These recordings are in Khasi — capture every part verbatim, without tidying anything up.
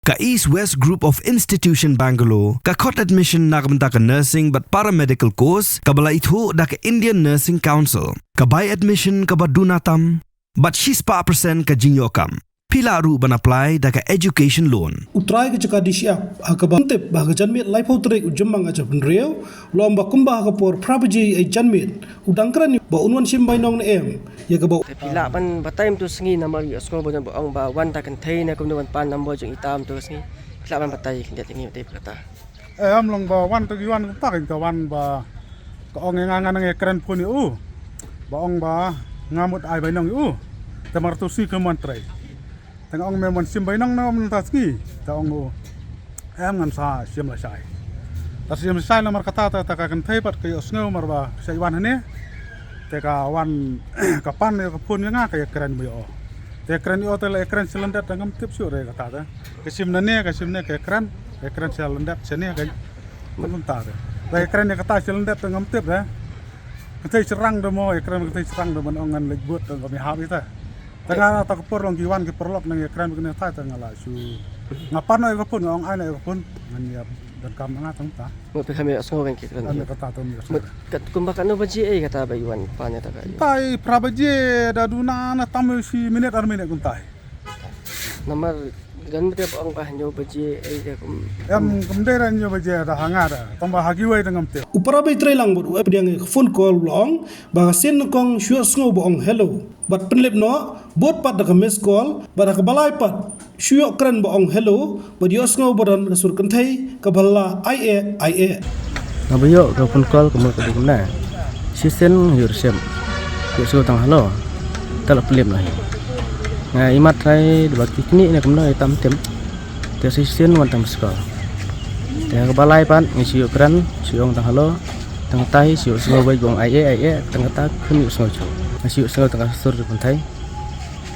Ka East West Group of Institution Bangalore ka khot admission na ka bynta ka nursing bad paramedical course kaba la ithuh da ka Indian Nursing Council. Ka bai admission kaba duna tam bad shispah percent ka jingïoh kam. Phi lah ruh ban apply da ka education loan. U trai ka jaka D C F ha kaba tip ba ha ka janmiet laiphew tarik u Jymmang Arphew Hynriew u la ong ba kumba ha ka por phra baje ïa ka janmiet u dang kren ba un wan shim bainong ne em ïa kaba. Te phi lah ban batai mynta ka sngi namar ïohsngew ba don ba ong ba wan da kynthei ne kumno ban pan number jong ita mynta ka sngi. Phi lah ban batai khyndiat ïa ngi mynta phi kata. Eh, em long ba wan to ki wan kumta ka wan ba ka ong ïa nga nga nang ïa kren phone ïa u. Ba ong ba nga mut ai bainong ïa u. Te mar to sngi ka mon trai. Te nga ong me mon shim bainong na mynta sngi. Te ong u. Em ngan sa shim lashai. Ta shim lashai namar kata ta, ta ka kynthei pat ka ïohsngew mar ba sa wan hangne. Te ka wan ka pan ïa ka phone ïa nga ka ïa kren ba ïoh. Te kren ïoh te la ïa kren sha lyndet te ngam tip shuh re kata te. Ka shim na ne ka shim ne ka ïa kren, ka ïa kren sha lyndet sha ne ka. Kumta te. La ïa kren ïa kata sha lyndet te ngam tip re. Ka thei syrang de mo ïa kren ka thei syrang de ban ong ngan leit bud te ngam ïa hap ita. Te nga ta ka por long ki wan ki paralok nang ïa kren kane ta te nga la shu. Nga pan ïa ka phone nga ong ai na ïa ka phone ngan ïa donkam nga tang ta. Mo phi kham ïohsngew kan ki kren. Ane kata to mi. Mo kat kumba katno baje ei kata ba i wan pan ïa ta ka. Tai phra baje da duna na tam shi minit ar minit kumtai. Namar don ba dei ba ong ba hynñiew baje ei da kum. Em kum dei da hynñiew baje da ha nga da. Tang ba ha kiwei da ngam tip. U para ba i trei lang bad u ep diang ïa ka phone call u la ong ba ka sien nyngkong shu ïohsngew ba ong hello. Bad pynlip noh bud pat da ka missed call bad ha kaba lai pat shu ïoh kren ba ong hello bad ïohsngew ba don ka sur kynthei kaba la ai eh ai eh. Nga ba ïoh ka phone call ka mut ka dei kumne. Shisien ïoh resept. Ïohsngew tang hello. Te la pynlip noh hi. Nga imat hai da ba ki knieh ne kumno ïa tam tem. Te shisien wan tang missed call. Te ha kaba lai pat ngi shu ïoh kren shu ong tang hello. Tang tai shu ïohsngew ba ong ai eh ai eh tang kata khun ïohsngew shu. Nga shu ïohsngew tang ka sur kynthei.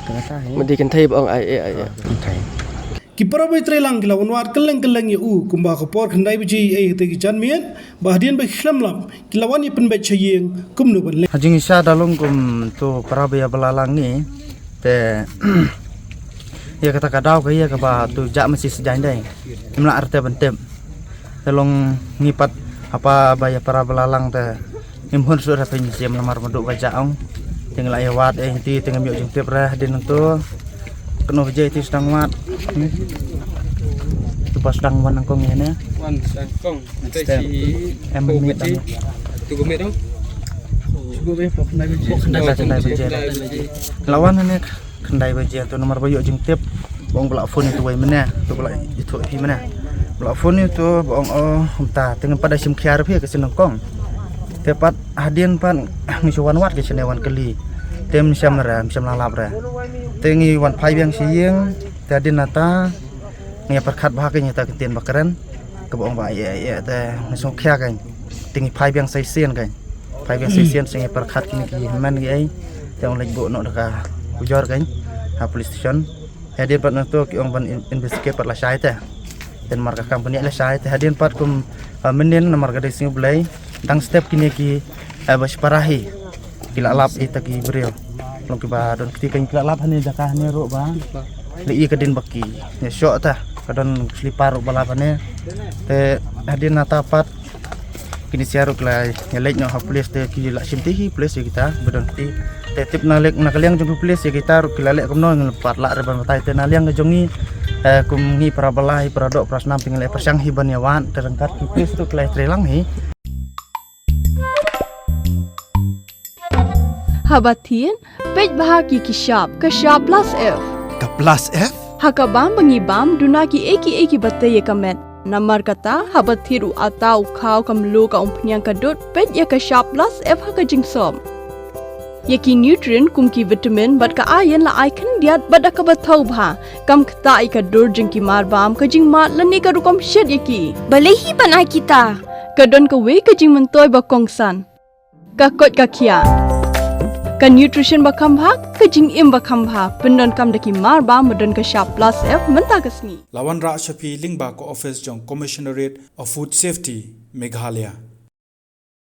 Tang kata hi. Madi kynthei ba ong ai eh ai eh. Kynthei. Ki para ba i trei lang ki la wan wad kylleng kylleng ïa u kumba ka por khyndai baje ei te ki janmiet ba hadien ba ki khlem lap ki la wan ïa pynbeit sha ïing kumno ban leh. Ha jingshisha da long kum to para ba ïa ba la lang ngi te ïa kata ka daw ka ïa kaba to jah masi sjain dei. Im la arte ban tip. Te long ngi pat hapa ba ïa para ba la lang te ngim hun shuh ha pynjim namar madu ba ja ong. Te ngi la ïa wad eh ti te ngim ïoh jingtip re hadien nangto. Kano ba jai ti sdang wad. Tu ba sdang wan nangkong ïa ne. Wan sdang kong. Te si em mit tu go mit dong. Khyndai baje. Lawan ne. Khyndai baje tu namar ba ïoh jingtip ba ong ba la phone ïa tu wei mynne tu ba la ïathuh hi mynne ba la phone ïa tu ba ong o kumta te ngim pat da shim khia ruh phi ka sien nyngkong te pat hadien pat ngi shu wan wad ka shane wan kali te ym shym re ym shym la lap re te ngi wan phai biang sha ïing te hadien nata ngi ïa pyrkhat bha ka ngi ta ka ktien ba kren kaba ong ba ïa ïa te ngi shu khia ka te ngi phai biang sa shisien ka. Phai biang shisien shisien ngi pyrkhat kine ki hynmen ki ei. Te ong leit buh noh da ka ujor ka ha police station. Hadien pat nangto ki ong ban in- investigate pat lashai te. Te namar ka kam bniah lashai te hadien pat kum mynnin namar ka dei sngi Blei dang step kine ki ba shipara hi. Ki la lap ita ki briew. Long ki ba don kti ka ki la lap hane jaka hane ruh ba. Le i ka din ba ki ne shoh ta ka don slipar ruh ba lap hane. Te hadien nata pat kini sia ruh ki la ïa leit noh ha police te ki la shim ti hi police ïa kita ba don kti. Te tip na lek na ka liang jong ki police ïa kita ruh ki la leh kumno ngi pat lah re ban batai te na liang ka jong ngi kum ngi para balai para doh para snam te ngi leh pyrshang hi ban ïa wan te ryngkat ki police ruh ki la trei lang hi. Haba thied, peit bha ki ki shap, ka shap plus F. Ka plus F? Ha ka bam ba ngi bam, duna ki ei ki ei ki ba tei ïa ka met. Namar kata, haba thied u ata u khaw ka mluh ka umphniang ka dud, peit ïa ka shap plus F ha ka jingsop. Ïa ki nutrient kum ki vitamin bad ka iron la ai khyndiat bad da kaba thaw bha. Kam ktah ïa ka dur jong ki mar bam ka jingmad lane ka rukom shet ïa ki. Balei hi ban ai kita? Ka don kawei ka jingmyntoi ba kongsan. Ka koit ka khiah. Ka nutrition ba kham bha, ka jingim ba kham bha, pyndonkam da ki mar bam ba don ka shap plus F mynta ka sngi. La wanrah sha phi lyngba ka office jong Commissionerate of Food Safety, Meghalaya.